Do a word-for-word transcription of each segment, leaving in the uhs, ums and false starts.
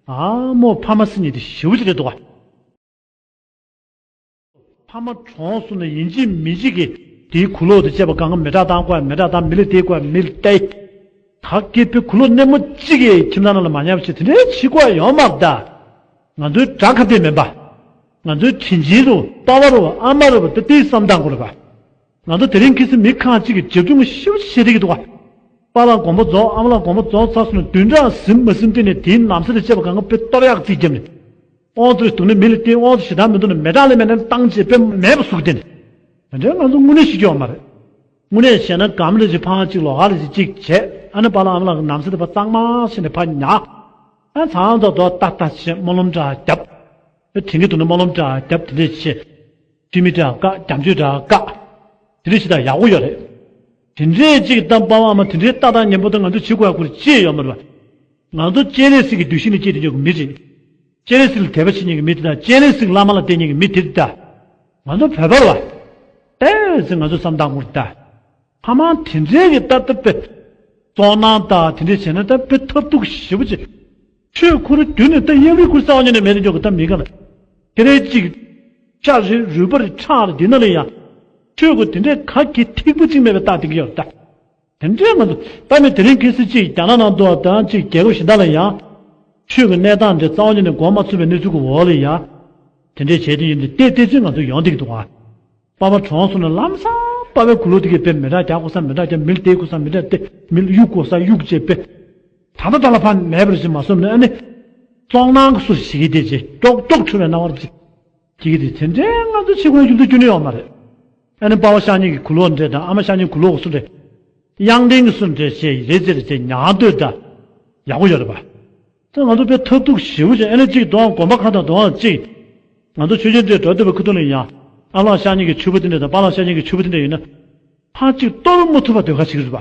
ཨ་མོ་ཕ་མ་ཟེར་མཁན་དེ་ཞེ་པོ་ཅིག་རེད་འདུག་ག། ཕ་མ་གྲོངས་སོང་ན་ཡིན་གཅིག་མིན་གཅིག་གིས་དེའི་གུ་ལོག་དེ་བཅད་པ་གང་ག་མེ་སྲེག་བཏང་དགོས་མེ་སྲེག་བཏང་མི་ལ་སྟེར་དགོས་མི་ལ་སྟེར། ད་སྐྱེས་པའི་གུ་ལོག་སྣེ་མོ་གཅིག་གིས་ཁྱིམ་ཚང་ནང་ལ་མ་ཉར་བ་བྱས་དེ་འདྲའི་བྱེད་དགོས་ཡོད་མ་རེད་ད། ང་ཚོའི་དགྲ་ཁ་གཏད་མིན་པ། ང་ཚོའི་དྲིན་ཆེན་རུ་པ་ཕ་རུ་ཨ་མ་རུ་བ་དེ་དེའི་བསམ་སྟངས་དགོས་རེད་པ། ང་ཚོ་དེ་རིང་ཁ་སང་མི་ཁག་ཅིག་གིས་རྒྱབ་ལྗོངས་ཞེ་པོ་ཅིག་བྱེད་བསྡད་ཀྱི་འདུག་ག། པཱ་ལགས་དགོངས་པ་རྫོགས། ཨ་མ་ལགས་དགོངས་པ་རྫོགས་ཚར་སོང་ན་བདུན་ཕྲག་ཟིན་མ་ཟིན་སྟེང་ནས་དེའི་ན་བཟའ་དེ་བཅད་པ་གང་ག་དཔེ་གཏོར་གཡག་རྩིས་བརྒྱབ་ནས། དབང་དུ་སྡུག་ན་མི་ལ་སྟེར། དབང་དུ་ཞེ་དྲག་མི་འདུག་ན་མེ་སྲེག་ལས་མེད་ན་བཏང་བྱས་དཔེ་མེད་པ་བཟོ་གི་བསྡད་ནས། དེ་འདྲའི་ང་ཚོ་དངོས་གནས་ཤེས་ཀྱི་ཡོད་མ་རེད། དངོས་གནས་བྱས་ན་སྒམ་རེ་ཅིག་འཕངས། གཅིག་ལོགས་ཀ་རེ་ཅིག་གཅིག་བྱས། ཨ་ནི་པཱ་ལགས་ཨ་མ་ལགས་ཀྱི་ན་བཟའ་དེ་ཕར་གཙང་མ་བྱས་ནས་ཕར་ཉར། ཨ་ཚང་ཚང་རྡོ་ཏག་ཏག་བྱས། སྨོན་ལམ་འདྲ་བརྒྱབ། དྲན་གྱི་འདུག་ན་སྨོན་ལམ་འདྲ་བརྒྱབ། དེ་འདྲས་བྱས། འཐུས་མི་འདྲ་བཀག་རྒྱབ་ཆོས་འདྲ་བཀག་དེ་འདྲས་བྱས་ད་ཡག་པོ་ཡོད་རེད། དེ་འདྲས་ཅིག་ད་པཱ་ལགས་ཨ་མ་དེ་འདྲའི་ཏག་ཏག་ཉན་པོ་ད་ང་ཚོ་བྱེད་དགོས་ཡག་ཁུར་ཅི་ཡོད་མ་རེད་པ། ང་ཚོ་སྤྱན་རས་གཟིགས་ཀྱི་གདུལ་ཞིང་ནས་སྐྱེས་བསྡད་མཁན་གྱི་མི་རེད། སྤྱན་རས་གཟིགས་ལ་དད་པ་བྱེད་མཁན་གྱི་མི་དེ་དང་སྤྱན་རས་གཟིགས་བླ་མ་ལ་བརྟེན་མཁན་གྱི་མི་དེ་རེད་ད། ང་ཚོ་བོད་པ་རེད་པ། ཏོག་ཙམ་ང་ཚོ་བསམ་སྟངས་ངོ་རེད་ད། ཕ་མ་དེ་འདྲའི་གི་ད་ལྟ་དཔེ་བཙོག་ནང་ད་དེ་འདྲས་བྱས་ན་ད་དཔེ་ཐབས་སྡུག་ཞེ་པོ་ཅིག་ཆོས་ཁོ་རང་རྒྱུད་ནས་ད་གཡག་རིགས་ཁུར་རྩ་བ་ཉིད་ནས་མེད་དེ་འཇོག་གི་ད་མི་ག་ལ། ཁྱེད་རང་ཅིག་ཤ་རེད་རུས་པ་རེད་ཁྲག་རེད་འདི་ན་ལ་ཡང་། ཆོས་ཁོ་དེ་འདྲའི་ག་གི་ཐིགས་པ་གཅིག་མེད་པའི་རྟགས་དེ་གི་ཡོད་ད། དེ་འདྲའི་ང་ཚོ་ད་མི་དེ་རིང་ཁ་སང་ཅིག་རྒྱ་ནག་ནང་དུ་དང་ཅིག་རྒྱལ་ཁབ་གཞན་དག་ལ་ཡང་། ཆོས་ཀྱི་གནས་སྟངས་འདི་རྩ་བ་ཉིད་ནས་འགོག་མ་ཚུགས་པའི་གནས་ཚུལ་གྱི་འོག་ལ་ཡང་། དེ་འདྲའི་བྱས་དེ་ཡིན་དུས་ཏོག་ཙམ་ང་ཚོ་ཡོང་བསྡད་ཀྱི་འདུག་ག། པ་ཕ་གྲོངས་སོང་ན་ལམ་སང་པ་ཕའི་གུ་ལུག་དེ་གས་དཔེ་མེ་སྲེག་རྒྱག་དགོས་ས་མེ་སྲེག་རྒྱག་མི་ལ་སྟེར་དགོས་ས་མེ་སྟེར་མི་ལ་གཡུག་དགོས་ས་གཡུག་བྱས་དཔེ། ད་ལྟ་ད་ལ་ཕ་མེད་པར་ཞིག་མ་བཟོས་ན་ཨ་ནི། བཙོག་ནང་གི་སུ་ཞིག་གིས་དེ་རྗེས་ཀྱོག་ཀྱོག་འཁྲུ་བའི་སྣང་བ་ཅིག་ཅིག་གིས་དེ་དེ་འདྲའི་ང་ཚོ་ཕྱི་ཁོངས་ཡུལ་དུ་རྒྱུ་ནི་ཡོད་མ་རེད། ཨ་ནི་པ་ཕ་ཤ་ཉེ་གི་གུ་ལུག་འདྲ་དང་ཨ་མ་ཤ་ཉེ་གི་གུ་ལུག་སུ་འདྲ། གཡང་ལྡན་གི་སུ་འདྲ་བྱས་རེད་ཟེར་རེད་ཟེར་ཉག་འདོད་ད། ཡག་པོ་ཡོད་རེད་པ། ད་ང་ཚོ་དཔེ་ཐབས་སྡུག་ཞེ་པོ་ཅིག་ཨ་ནི་གཅིག་དོང་དགོན་པ་ཁག་དང་དོང་གཅིག་ང་ཚོ་ཆོས་རྒྱུན་འདྲ་འགྲོ་འདོད་པའི་ཁུ་ཐུག་ལ་ཡང་ཨ་ལགས་ཤ་ཉེ་གི་ཕྱུ་པ་དེ་འདྲ་དང་པ་ལགས་ཤ་ཉེ་གི་ཕྱུ་པ་དེ་འདྲ་ཡིན་ན། ཕར་གཅིག་གཏོར་མ་ཐུབ་པ་ཟློས་གར་བྱེད་ཀྱི་རེད་པ།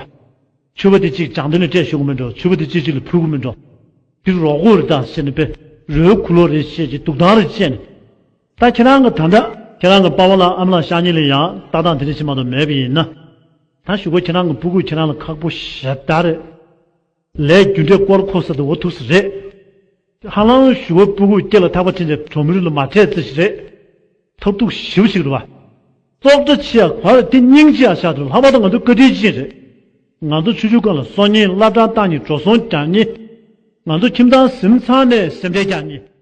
ཕྱུ་པ་དེ་གཅིག་བྱང་དུ་ནས་སྤྲད་ཞུ་གི་མི་འགྲོ། ཕྱུ་པ་དེ་གཅིག་གཅིག་ལ་ཕུལ་གི་མི་འགྲོ། དེ་རོགས་མགོ་རེད་ད་ཟེར་ནས་དཔེ་རོའི་གུ་ལུག་རེད་བྱས་ཀྱི་འདུག་སྟངས་རེད་བྱས་ནས། ད་ཁྱེད་རང་གི་ད་ལྟ་ཁྱེད་རང་གི་པ་ཕ་ལགས་ཨ་མ་ལགས་ཤ་ཉེ་ལ་ཡང་ལྟ་སྟངས་དེ་འདྲ་ཞིག་མ་གཏོགས་མེད་པ་ཡིན་ན། ད་གཞུག་གུ་ཁྱེད་རང་གི་སྤུ་གུས་ཁྱེད་རང་ལ་ཁག་པོ་ཞེ་དྲག་རེད། ལས་རྒྱུ་འབྲས་སྐོར་ཁོ་ས་དེ་འོ་ཐུག་ས་རེད། ཧ་ལམ་གཞུག་གུ་སྤུ་གུ་སྐེ་ལ་ཐག་པ་ཕྱིན་ཏེ་གྲོང་མི་རིགས་ལ་མ་འཕྲད་ཚེ་ཞིག་རེད། ཐབས་སྡུག་ཞེ་པོ་ཞིག་རེད་པ། བཙོག་བཀྲ་ཆེ་ཡ་ག་རེ་དེ་སྙིང་རྗེ་ཡ་ཤ་དེ་ལྷག་པར་དུ་ང་ཚོ་བཀའ་དྲིན་ཅན་རེད། ང་ཚོ་ཆུ་ཆུ་སྒང་ལ་གསོ་མཁན་སློབ་གྲྭ་བཏང་མཁན་འགྲོ་སོང་རྒྱག་མཁན། ང་ཚོ་ཁྱིམ་ཚང་ཟིན་ཚར་ནས་སེམས་ཁྲལ་རྒྱག་མཁན།